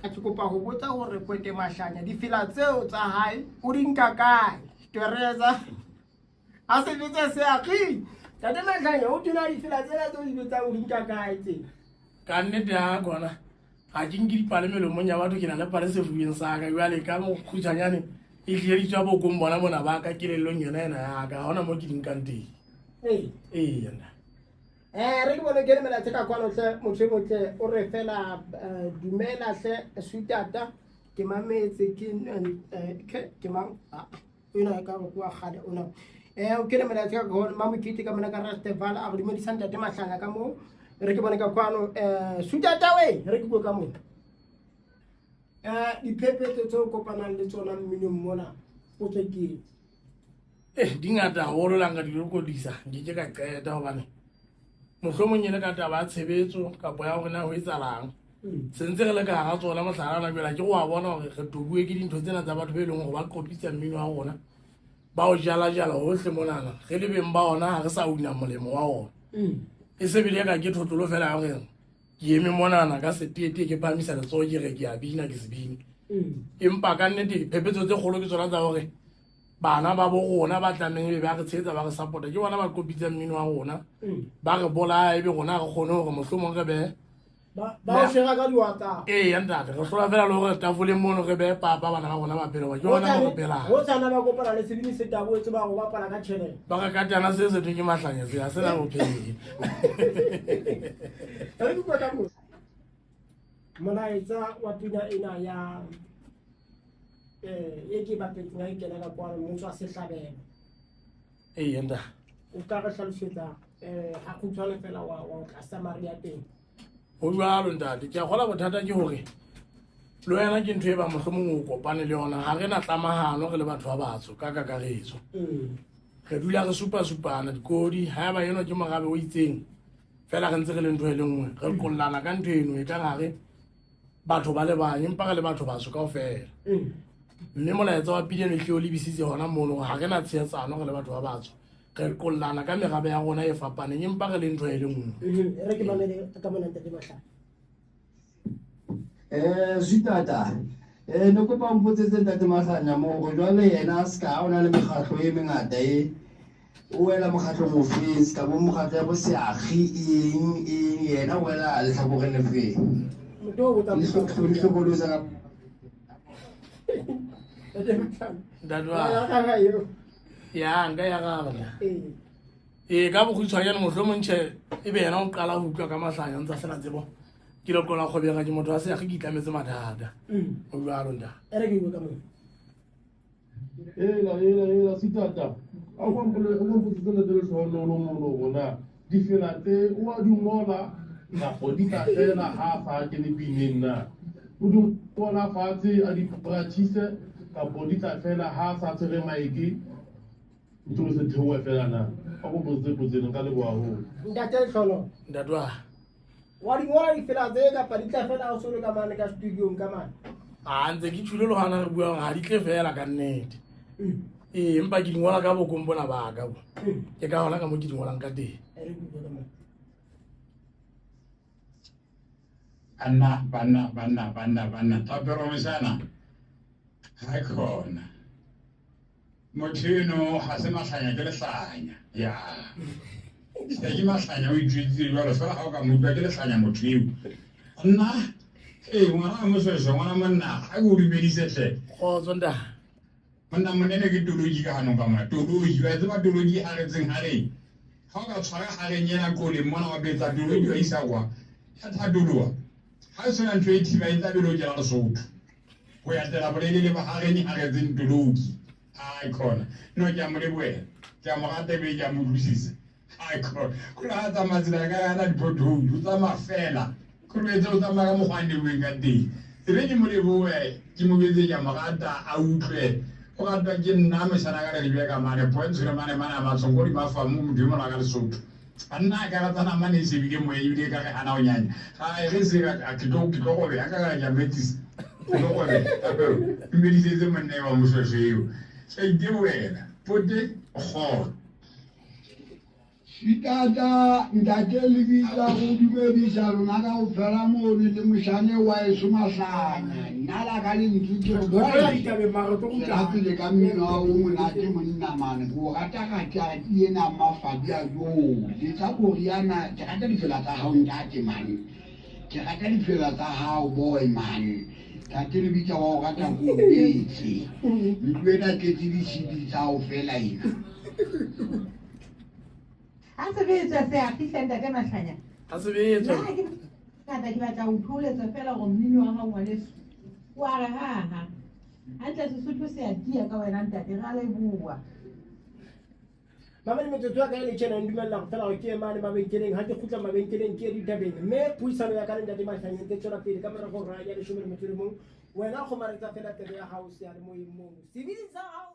Ke kopa ho botsa hore Kwete Mahlanya difela tseo tsa hae o di nka kae? Teresa a sebetsa seakgi. Tate Mahlanya o tena difela tsena tseo di betsang o di nka kae tse? Ka nnete ya gona ga ke nke dipale melomong ya batho ke na le pale sefubeng sa ka jale ka mokgutshwanyane e tlile di tswa bokong bona mona ba ka kelellong yona ena yaka ga gona mo ke di nkang teng. Ee. Ee nna. Re ke bone ke lemela tse ka kwano hle motho e motle o re fela dumela hle sweetata ke mametse ke ke mang ena ka go kwa gale ona o ke lemela tse ka kwano mamokete ka mona ka Resteval a go dumedisa ntate Mahlanya ka mo re ke bone ka kwano sweetata we re ke bue ka mo diphephetso tse o kopanang le tsona mminong mona o tswe ke Di ngata haholo la nka di lokodisa nke ke ka qeta hobane mohlomong e le ka taba ya tshebetso kapa ya hore na ho etsahalang. Se ntse re le ka hara tsona mohlala ona jwale ke wa bona hore re tobuwe ke dintho tsena tsa batho be leng hore ba qopitsa mmino wa rona ba o jala-jala hohle monana re le beng ba ona ha re sa una molemo wa ona. E se bile ka ke thotlolo fela ya hore ke eme monana ka seteetee ke phahamisa letsoho ke re ke a bina ke sebini. Empa ka nnete diphephetso tse kgolo ke tsona tsa hore bana ba bo rona ba tlamehang ebe ba re tshehetsa ba re support-a ke bona ba qopitsang mmino wa rona ba re bolaya ebe rona re kgone hore mohlomong re be ba o shera ka diwatsa. Ee ya ntate re hlola fela le hore tafoleng mono re behe papa bana ba rona ba phele hoba ke hona mo re phelang. Ho tsana ba kopana le sebini se taboetse ba go bapala ka tjhelete. Ba re katana se se thweng ke mahlanya se ha se na bophelo. Re ke bua ka mo molaetsa wa pina ena ya e ke bapetseng ha e kena ka kwano motswa sehlabelo. Ee ntate. O ka re hlalosetsa ha kgutshwane fela wa wa tla summary ya teng. Ho jwalo ntate ke a kgola bothata ke hore Le wena ke ntho e ba mohlomong o kopane le yona, ga re na tlamagano re le batho ba batsho ka kakaretso. Re dula re supasupana dikodi, ga eba eno ke morabe o itseng fela re ntse re le ntho e le nngwe, re qollana ka ntho eno e ka gare batho ba le bang, empa re le batho batsho kao fela. Mme molaetsa wa pina eno e tle o lebisitse gona mono gore ga re na tshehetsano re le batho ba batsho, re qollana ka merabe ya rona e fapaneng, empa re le ntho e le nngwe. Re ke mamele ka mona ntate Mahlanya. Sweetata, ne kopa mpotsetse ntate Mahlanya moo gore jwale yena se ka o na le mekgatlo e mengata e o wela mokgatlong ofeng, se ka bo mokgatlo ya bo seakgi eng eng, yena o wela letlhakoreng le feng? Motho o botsa Di hlokolosa ka Ntate Mahlanya. Ntate wa- Ya ka eo. Ya nka ya gaba nna. Ee. Ee, ka bokgutshwanyane mohlomong tjhe e be yena o qala ho utlwa ka Mahlanya ntsa sena tsebo ke le qola kgobega ke motho wa seakgi ke itlametse mathata. O jwalo nta. E re ke bue ka mona. Ela, ela, ela, sitata. A o kompotsetse ntate Lehlohonolo mono hore na difela tse o a di ngola kapo di tla fela ha a sa kene pineng na. O di ngola fatshe a di practice kapo di tla fela ha a sa tshwere mic ntho se theohe fela na. A kompotsetse potso eno, nka leboha haholo. Ntate Lehlohonolo. Ntate wa. Wa di ngola difela tse kapa di tla fela ha o so le ka mane ka studio-ong ka mane? A ntse ke tjhule le hona re bua hore ha di tle fela ka nnete. Ee, empa ke di ngola ka bokong bona ba ka bo. Ke ka hona ka mo ke di ngolang ka teng. E re ke bue ka mona. Banna, banna, banna, banna, banna. Thapelo Mosana. Ha khona. Motho eno ga se Mahlanya ke lehlanya. Ya. Se ke Mahlanya o itjwetsitse jwalo fela ga o ka mo utlwa ke lehlanya motho eo. Nna ee ngwana wa mosweswe ngwana monna ga ke o dumedise hle. Kgotso nta. Monna monene ke toloki ka ganong ka mona. Toloki wa tseba toloki e haretseng hareng. Ga o ka tshwara hareng ena qoleng mona wa betsa toloki wa isa kwa. Ya thatoloha. Ga e sena ntho e thiba e tla be lokela Lesotho. Ho ya tela bolelele ba hareng e haretseng toloki. Ai khona. No ke a mo lebohela. Ke a mo rata ebile ke a mo utlwisisa. Ai khona. Kore ha tsamaya tsela ka ana di-pothole, o tsamaya fela. Kore o etse o tsamaya ka mokgwa a neuweng ka teng. E re ke mo lebohe, ke mo jwetse ke a mo rata, a utlwe. O ratwa ke nna moshana ka leribe ka mane, Points le mane mane a matshong, ko di mafamu, motho e mona ka Lesotho. Banna a ka ratsana mane e shebile moya ebile e ka re hana ho nyanya. Ga e re se ka ke tlo ke tlo gobe, a ka ka ke a metisa. Ke tlo gobe, thapelo. Dumedisetse monna eo wa moshweshwe eo. Ke a itebohela. Pote kgolo. Sitata ntate Lebitla go dumedisa lona kaofela mono le moshane wa eso Mahlanya. Nna la ka lentswe ke re boy. Tswela pele ka mmino wa o monate monna mane. Ke o rata ratjati ena mafadi a joo. Letsa koriana ke rata difela tsa hao ntate man. Ke rata difela tsa hao boy man. Ntate Lebitla wa o rata ko o betse. Ntlo ena tletse di-CD tsa hao fela ena. Ha sebetswa se a fihla ntate Mahlanya. Ha sebetswa. Nna ha ke ngata ke batla ho thoholetsa fela hore mmino wa hao ngwaneso o a re ha ha. Hantle Sesotho se a tiya ka wena ntate, re a leboha. Mamedi metsotso ya ka e le tjena, ndumella go fela gore ke ye mane mabenkeleng. Ha ke kgutla mabenkeleng ke ye ditabeng, mme puisano ya ka le ntate Mahlanya e tswela pele ka morago hora ya 11. Wena kgomaretsa fela tsebe ya hao seyalemoyeng mono. Sebini sa hao.